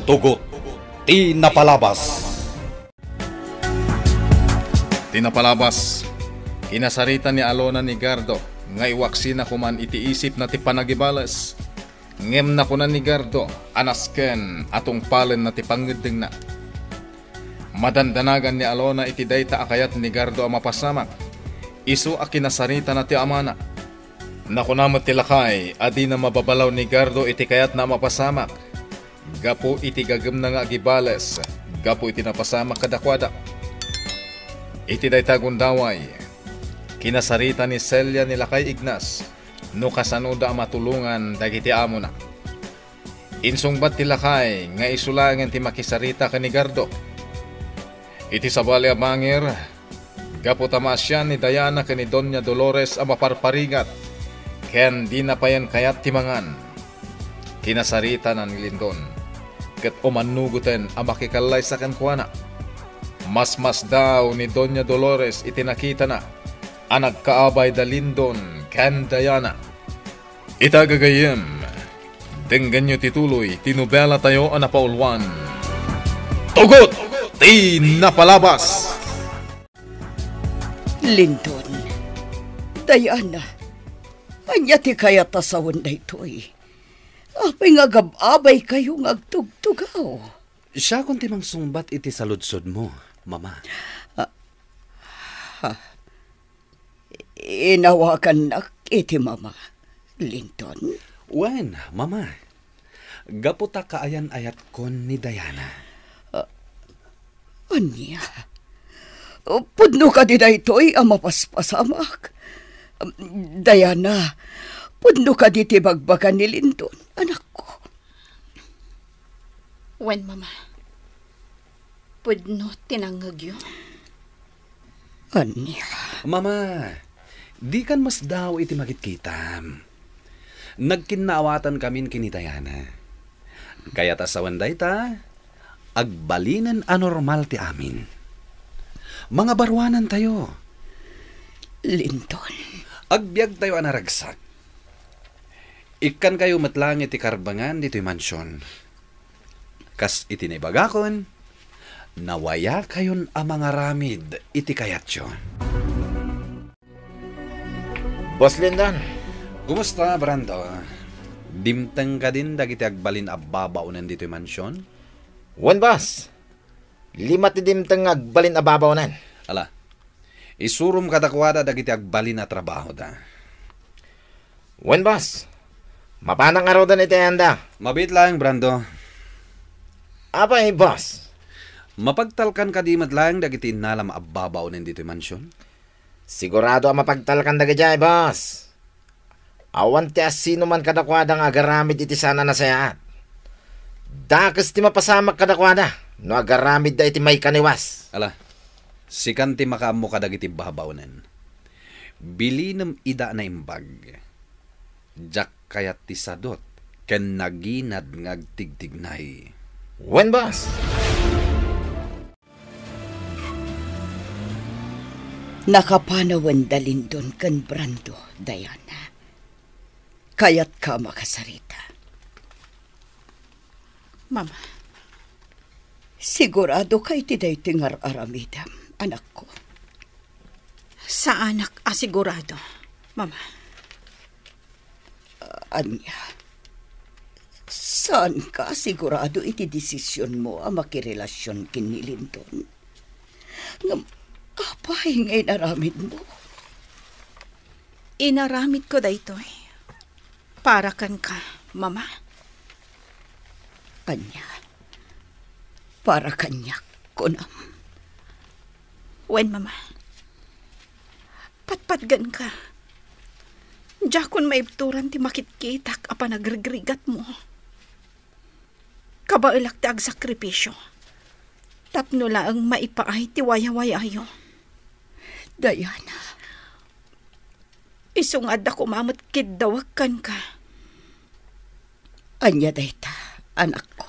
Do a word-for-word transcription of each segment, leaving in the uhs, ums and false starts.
Tugot ti napalabas. Ti napalabas, kinasarita ni Alona ni Gardo nga iwaksina koman iti isipna ti panagibales. Ngem nakuna ni Gardo a nasken a tungpalenna ti pangngeddengna. Madandanagan ni Alona iti dayta a kayat ni Gardo a mapasamak, isu a kinasaritana ti amana. Nakuna met ti lakay a dina mababalaw ni Gardo iti kayatna a mapasamak gapu iti gagemna nga agibales gapu iti napasamak kadakuada. Iti dayta a gundaway, kinasarita ni Celia ni Lakay Ignas no kasanoda a matulongan dagiti amona. Insungbat ti lakay nga isu laengen ti makisarita ken ni Gardo. Iti sabali a bangir, gapu ta maasian ni Diana ken ni Doña Dolores a maparparigat ken dina payen kayat ti mangan, kinasaritana ni Lindon ket umannugoten a makikallaysa kenkuana. Masmasdaw ni Doña Dolores iti nakitana a nagkaabay da Lindon ken Diana. Ita gagayyem, denggenyo ti tuloy ti nobelatayo a napauluan, Tugot ti Napalabas. Lindon, Diana, ania ti kayat a sawen daytoy? Apay nga agab-abaykayo nga agtugtugaw? Siakon ti mangsungbat iti saludsodmo, Mama. Ah, ha. Inawagannak iti Mama, Lindon. Wen, Mama. Gapu ta kaayan-ayatkon ni Diana. Ah, ania? Pudno kadi daytoy a mapaspasamak? Diana, pudno kadi ti bagbaga ni Lindon, anakko? Wen, Mama. Pudno ti nangngegyo. Ania? Mama, dikan masdaw iti makitkitam. Nagkinnaawatan kamin ken ni Diana. Kayat a sawen dayta, agbalinen a normal ti amin. Mangabaruanantayo. Lindon. Agbiagtayo a naragsak. Ikkankayo met laeng iti karbengan ditoy mansion. Kas iti naibagakon, nawayakayon a mangaramid iti kayatyo. Boss Lindon. Kumusta, Brando? Dimteng kadin dagiti agbalin a babaonen ditoy mansion? Wen, boss. Lima ti dimteng nga agbalin a babaonen. Ala, isurom kadakuada dagiti agbalin a trabahoda. Wen, boss. Mapanak ngaruden iti ayanda. Mabiit laeng, Brando. Apay, boss? Mapagtalkan kadi met laeng dagiti innalam a babaonen ditoy mansion? Sigurado a mapagtalkan dagidiay, boss. Awan ti asinoman kadakuada nga agaramid iti saan a nasayaat. Dakes ti mapasamak kadakuada no agaramidda iti maikaniwas. Ala, sikan ti makaammo kadagiti babaonen. Bilinem ida a naimbag. Diak kayat ti sadut ken naginad nga agtigtignay. Wen, boss. Nakapanawen da Lindon ken Brando, Diana. Kayatka a makasarita? Mama. Sigurado ka iti daytoy nga ar-aramidem, anakko? Saanak a sigurado, Mama. Ania? Saanka a sigurado iti desisionmo a makirelasion ken ni Lindon? Ngem apay nga inaramidmo? Inaramidko daytoy para kenka, Mama. Ania? Para kaniak, kunam? Wen, Mama. Patpatgenka. Diakon maibturan ti makitkitak a panagrigrigatmo. Kabaelak ti agsakripisio tapno laeng maipaay ti wayawayayo. Diana. Isu nga adda koma met kiddawek kenka. Ania dayta, anakko?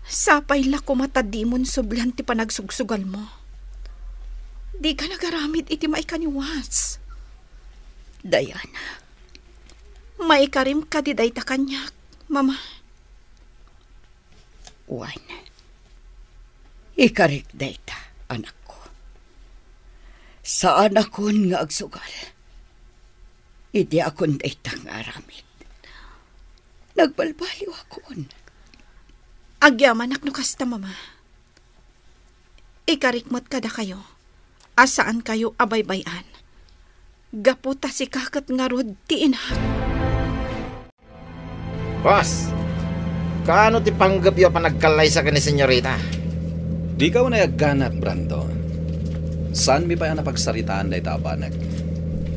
Sapay la koma ta dimon sublian ti panagsugsugalmo. Dika nagaramid iti maikaniwas. Diana. Maikarim kadi dayta kaniak, Mama? Wen, ikarik dayta, anakko. Saanakon nga agsugal. Idiakon dayta nga aramid. Nagbalbaliwakon. Agyamanak no kasta, Mama. Ikarik met kadakayo a saankayo a baybay-an. Gapu ta sika ket ngarud ti inak. Boss, kaano ti panggepyo a panagkallaysa ken ni Senyorita? Dika unay agganat, Brando. Saanmi pay a napagsaritaan dayta a banag.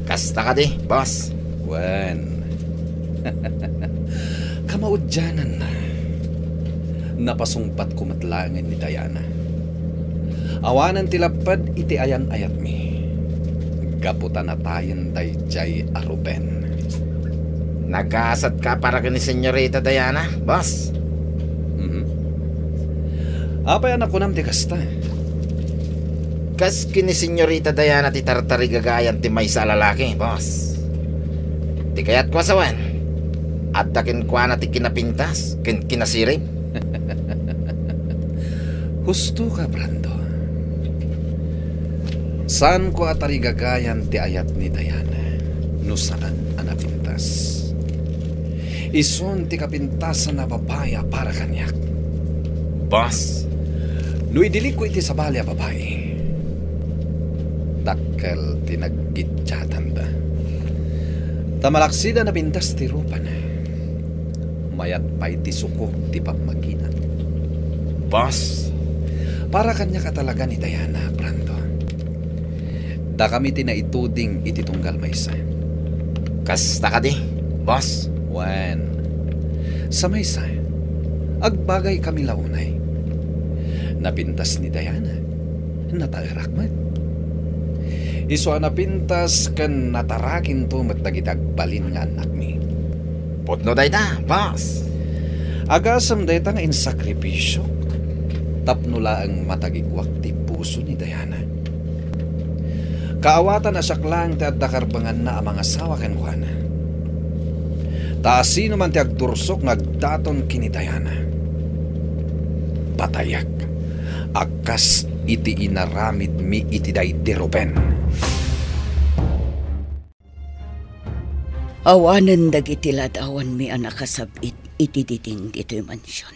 Kasta kadi, boss? Wen. Kamaudiananna, napasungpatko met laengen ni Diana. Awanen ti lapped iti ayan-ayatmi, gapu ta natayen daydiay a Ruben. Nagasatka para ken ni Senyorita Diana, boss? Mhm. Apay a nakunam ti kasta? Kas ken ni Senyorita Diana ti tartarigagayan ti maysa a lalaki, boss. Ti kayatko a sawen, adda kenkuana ti kinapintas ken kinasirib. Husto ka, Brando. Saanko a tarigagayan ti ayat ni Diana no saan a napintas. Isun ti kapintasan a babai a para kaniak. Boss. No idilikko iti sabali a babai, dakkel ti naggiddiatanda. Ta malaksida napintas ti rupana, mayat pay ti sukog ti pammagina. Boss. Para kaniak a talaga ni Diana, Brando. Dakami ti naituding iti tunggal maysa. Kasta kadi, boss? Wen, sa maysa, agbagaykami la unay. Napintas ni Diana, nataerak met. Isu a napintas ken natarakinto met dagiti agbalin nga annakmi. Pudno dayta, boss. Agasem dayta nga insakripisiok tapno laeng matagiguak ti puso ni Diana. Kaawatan a siak laeng ti adda karbenganna a mangasawa kenkuana. Ta asino man ti agdursok nga agdaton ken ni Diana, patayak a kas iti inaramidmi iti daydi Ruben. Awanen dagiti ladawanmi a nakasab-it iti diding ditoy mansion.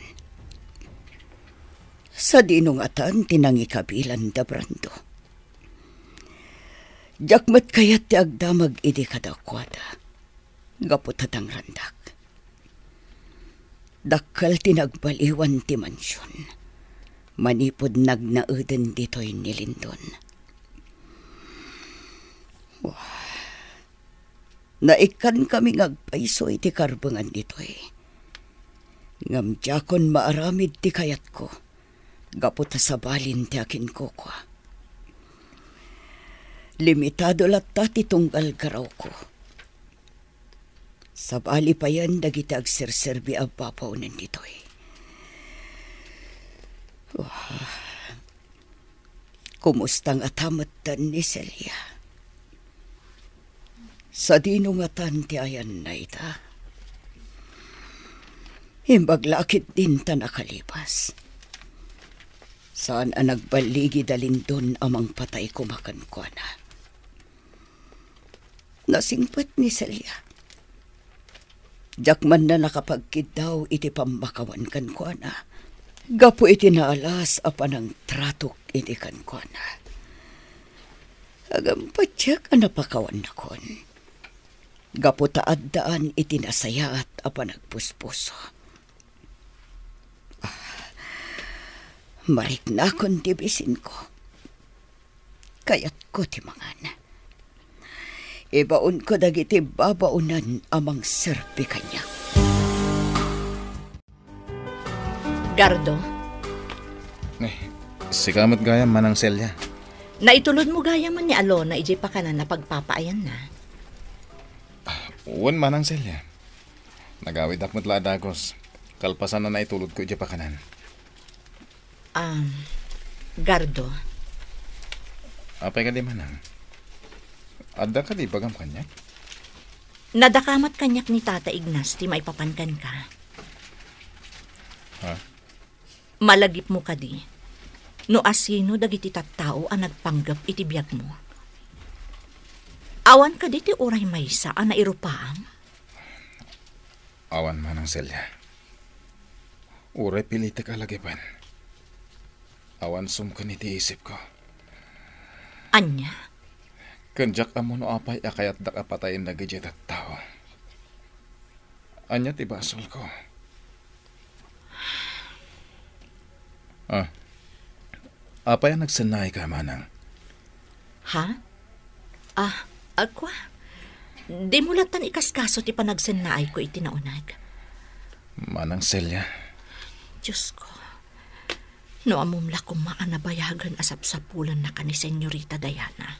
Sadino ngatan ti nangikabilanda, Brando? Diak met kayat ti agdamag idi kadakuada, gapu ta dangrandak. Dakkel ti nagbaliwan ti mansion manipud nagnaeden ditoy ni Lindon. Wah, naikkankami nga agpayso iti karbengan ditoy. Ngem diakon maaramid ti kayatko gapu ta sabalin ti akinkukua. Limitado latta ti tunggal garawko. Sabali payen dagiti agserserbi a babaonen ditoy. Wah, kumusta ngata metten ni Celia? Sadino ngatan ti ayanna ita? Imbag la ketdin ta nakalibas. Saan a nagballigi da Lindon a mangpatay koma kenkuana. Nasingpet ni Celia. Diak man nakapagkiddaw iti pammakawan kenkuana, gapu iti naalas a panangtratok idi kenkuana. Agam patiek a napakawannakon, gapu ta addaan iti nasayaat a panagpuspuso. Ah, mariknakon ti bisinko. Kayatko ti mangan. Ibaonko dagiti babaonan a mangserbi kaniak. Gardo. Eh, sika met gayam, Manang Celia. Naitulodmo gayam ni Alona idiay pakanan a pagpapaayanna? Ah, wen, Manang Celia. Nagawidak met la a dagus. Kalpasan a naitulodko idiay pakanan. Ah, Gardo. Apay kadi, Manang? Adda kadi ibagam kaniak? Nadakamat kaniak ni Tata Ignas ti maipapan kenka. Ha? Malagipmo kadi no asino dagiti tattao a nagpanggep iti biagmo? Awan kadi ti uray maysa a nairupaam? Awan, Manang Celia. Uray pilitek a lagipen, awan sumken iti isipko. Ania? Ken diak ammo no apay a kayatdak a patayen dagiti tattao. Ania ti basolko? Ah, apay a nagsennaayka, Manang? Ha? Ah, agkua. Dimo lattan ikaskaso ti panagsennaayko iti nauneg. Manang Celia. Diosko, no ammom la koma a nabayagen a sapsapulennaka ni Senyorita Diana,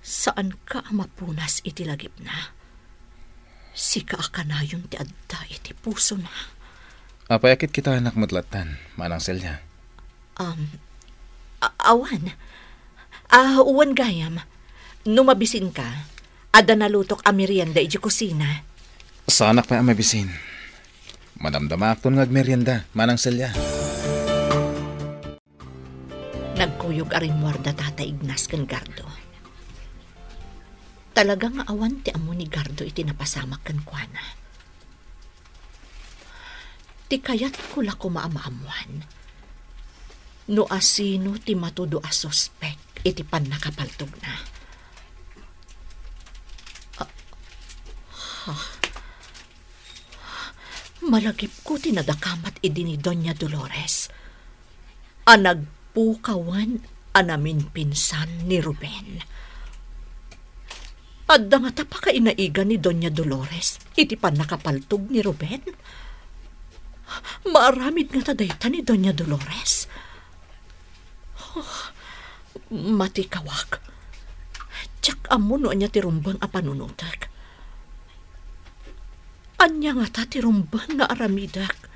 saanka a mapunas iti lagipna. Sika a kanayon ti adda iti pusona. Apay a kitkitaennak met lattan, Manang Celia? Um, a-, awan. Ah, wen gayam. No mabisinka, adda nalutok a merienda idiay kusina. Saanak pay a mabisin. Madamdamaakton nga agmerienda, Manang Celia. Nagkuyog a rimmuar da Tata Ignas ken Gardo. Talaga nga awan ti ammo ni Gardo iti napasamak kenkuana. Ti kayatko la koma a maammuan no asino ti matudo a suspek iti pannakapaltogna. Ah, ha? Malagipko ti nadakamat idi ni Doña Dolores a nagpukawan a naminpinsan ni Ruben. Adda ngata pakainaigan ni Doña Dolores iti pannakapaltog ni Ruben? Maaramid ngata dayta ni Doña Dolores? Matikawak. Diak ammo no ania ti rumbeng a panunotek. Ania ngata ti rumbeng nga aramidek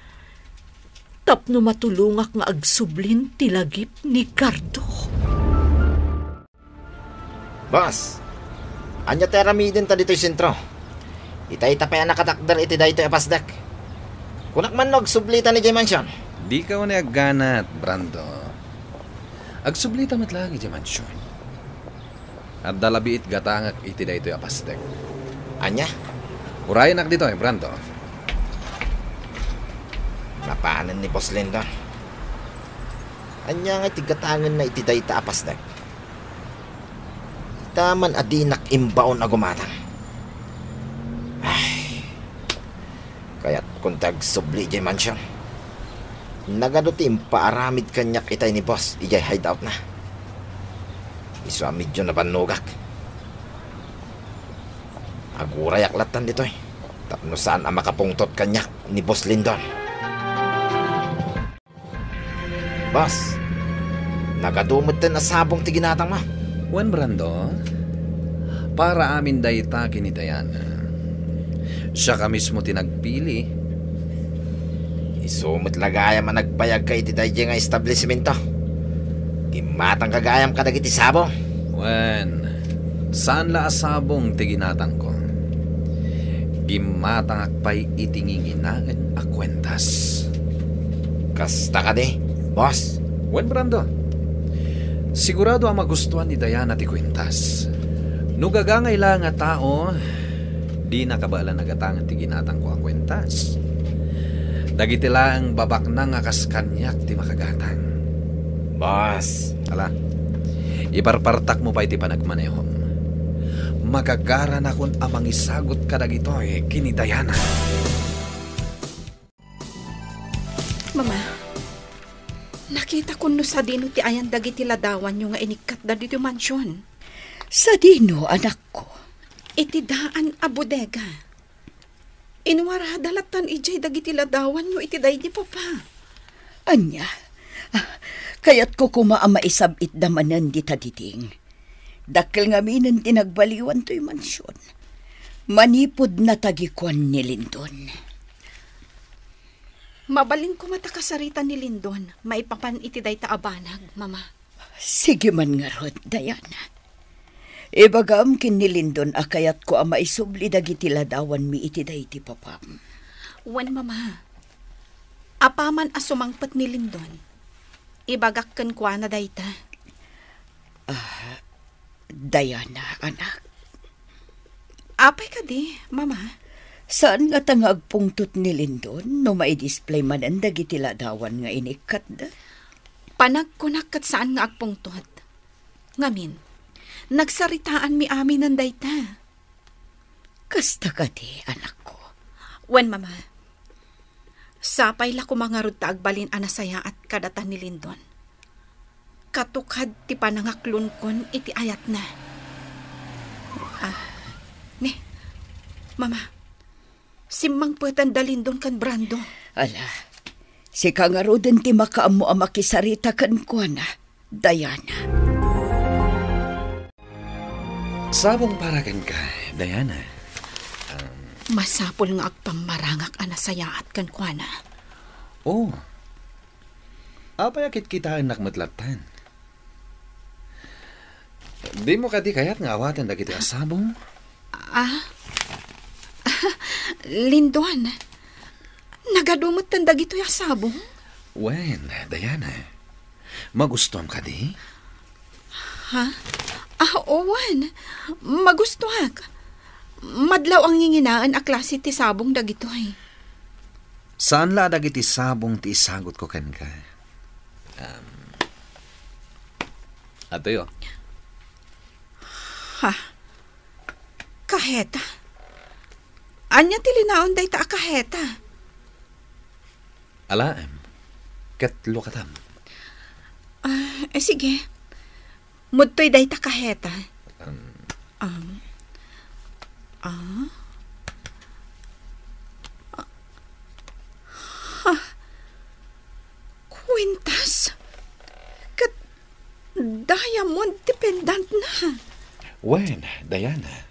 tapno matulongak nga agsublin ti lagip ni Gardo? Boss, ania ti aramidenta ditoy sentro? Itay ta pay a nakatakder iti daytoy a pasdek. Kunak man no agsublita idiay mansion. Dika unay agganat, Brando. Agsublita met laeng idiay mansion. Adda labiit gatangek iti daytoy a pasdek. Ania? Urayenak ditoy, Brando. Napanen ni Boss Lindon. Ania nga iti gatangenna iti dayta a pasdek? Ita man a dinak imbaon a gumatang. Ay, kayatkon ti agsubli idiay mansion. Nagadu ti impaaramid kaniak itay ni Boss idiay hideout na. Isu a medyo nabannogak. Agurayak lattan ditoy tapno saan a makapungtot kaniak ni Boss Lindon. Boss, nagadu metten a sabong ti ginatangmo. Wen, Brando, para amin dayta ken ni Diana. Siak a mismo ti nagpili. Isu met la gayam a nagbayagka iti daydiay nga establisemento. Gimmatangka gayam kadagiti sabong. Wen, saan la a sabong ti ginatangko. Gimmatangak pay iti nginginaen a kuentas. Kasta kadi, boss? Wen, Brando. Sigurado a magustuan ni Diana ti kuentas. No gagangay laeng a tao, dina kabaelan a gatangen ti ginatangko a kuentas. Dagiti laeng babaknang a kas kaniak ti makagatang. Boss. Ala, iparpartakmo pay ti panagmanehom. Magagaranakon a mangisagut kadagitoy ken ni Diana. Mama, nakitakon no sadino ti ayan dagiti ladawanyo nga inikkatda ditoy mansion. Sadino, anakko? Iti daan a bodega. Inwarada lattan idiay dagiti ladawanyo iti daydi papa. Ania? Ah, kayatko koma a maisab-itda manen dita Diding. Dakkel ngaminen ti nagbaliwan toy mansion. Manipud natagikuan ni Lindon. Mabalin koma ta kasarita ni Lindon maipapan iti dayta a banag, Mama. Sige man ngarud, Diana. Ibagam ken ni Lindon a kayatko a maisubli dagiti ladawanmi iti daydi papam. Wen, Mama. Apaman a sumangpet ni Lindon, ibagak kenkuana dayta. Ah, Diana, anak. Apay kadi, Mama? Saan ngata nga agpungtot ni Lindon no maidisplay manen dagiti ladawan nga inikkatda? Panagkunak ket saan nga agpungtot. Ngamin, nagsaritaanmi aminen dayta. Kasta kadi, anakko. Wen, Mama. Sapay la koma ngarud ta agbalin a nasayaat kadata ni Lindon. Katukad ti panangaklonkon iti ayatna. Ah, ni, Mama, simmangpeten da Lindon ken Brando. Ala, sika ngaruden ti makaammo a makisarita kenkuana, Diana. Sabong para kenka, Diana. Um, Masapul nga agpammarangak a nasayaat kenkuana. Oh. Apay a kitkitaennak met lattan? Dimo kadi kayat nga awaten dagiti a sabong? Ah? Lindon, nagadu metten dagitoy a sabong? Wen, Diana. Magustuam kadi? Ha? Ah, wen. Magustuak. Madlaw a nginginaen a klase ti sabong dagitoy. Saan la a dagiti sabong ti isagutko kenka. Um, atoy, oh. Ha? Kaheta? Ania ti linaon dayta a kaheta? Alaem, ket lukatam. Ah, eh, sige. Mudtoy dayta kaheta. Um, Um, ah? Ah, ha? Kwintas? Ket diamond ti pendantna? Wen, Diana.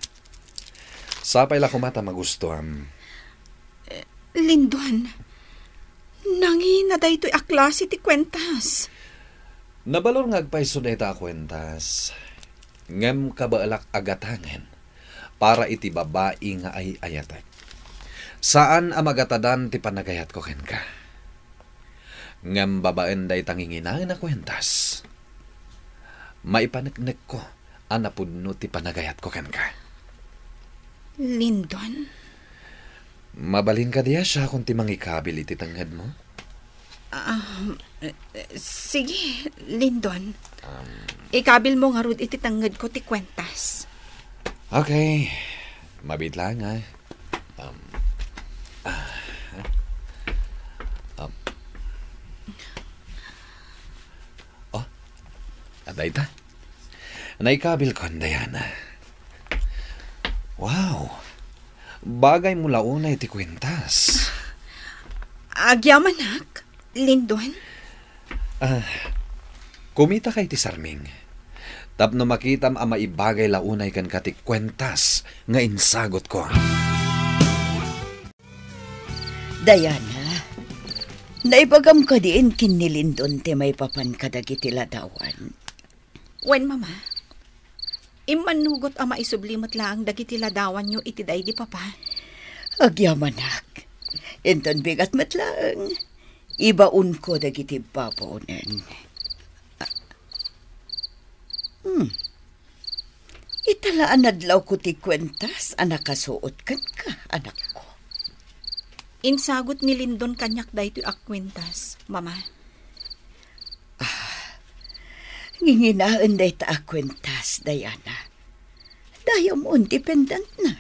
Sapay la koma ta magustuam. Lindon, nangina daytoy a klase ti kuentas. Nabalor nga agpayso dayta a kuentas, ngem kabaelak a gatangen para iti babai nga ay-ayatek. Saan a magatadan ti panagayatko kenka. Ngem babaen dayta nginginaen a kuentas, maipaneknekko a napudno ti panagayatko kenka. Lindon? Mabalin kadi a siakon ti mangikabil iti tengngedmo? Ah, eh, eh, sige, Lindon. Um, Ikabilmo ngarud iti tengngedko ti kuentas. Okay. Mabiit laeng, ah. Um, ah, um. Oh, adda ita. Naikabilkon, Diana. Wow! Bagaymo la unay ti kuentas. Agyamanak, Lindon? Ah, kumitaka iti sarming. Tapno makitam a maibagay la unay kenka ti kuentas nga insagutko. Diana, naibagam kadi ken ni Lindon ti maipapan kadagiti ladawan? Wen, Mama. Immannugot a maisubli met laeng dagiti ladawanyo iti daydi Papa. Agyamanak. Inton bigat met laeng, ibaonko dagiti babaonen. Hmm. Ita la a nadlawko ti kuentas a nakasuot kenka, anakko. Insagut ni Lindon kaniak daytoy a kuentas, Mama. Ah, nginginaen dayta a kuentas, Diana. Diamond ti pendantna.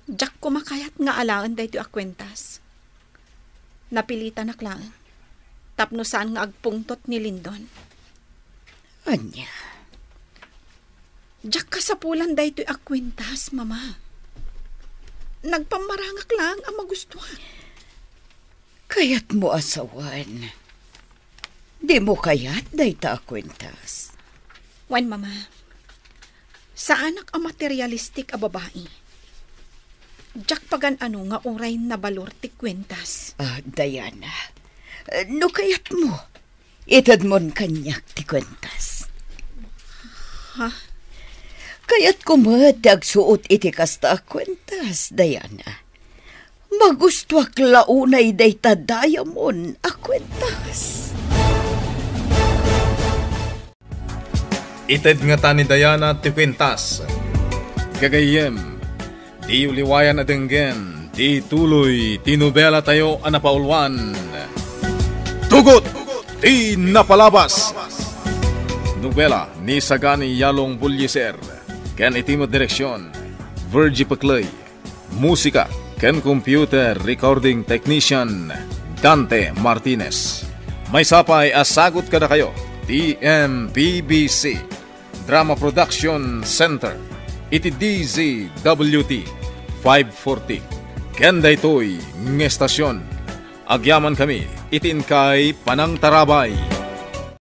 Diak koma kayat nga alaen daytoy a kuentas. Napilitanak laeng, tapno saan nga agpungtot ni Lindon. Ania? Diak kasapulan daytoy a kuentas, Mama. Nagpammarangak laeng a magustuak. Kayatmo a sawen. Dimo kayat dayta a kuentas? Wen, Mama. Saanak a materialistic a babai. Diak pagan-ano nga uray nabalor ti kuentas. Ah, Diana, no kayatmo, itedmon kaniak ti kuentas. Ha? Kayatko met ti agsuot iti kasta a kuentas, Diana. Magustuak la unay dayta diamond a kuentas. Ited ngata ni Diana ti kuentas. Gagayyem, diyo liwayan a denggen ti tuloy ti nobelatayo a napauluan, Tugot ti Napalabas. Nobela ni Sagani Yalong Bullieser, ken iti met direksion, Virgie Pecley. Musika ken computer recording technician, Dante Martinez. Maysa pay a sagut kadakayo ti M P B C Drama Production Center iti D Z W T five forty. Ken daytoy nga estasion, agyamankami iti inkay panangtarabay.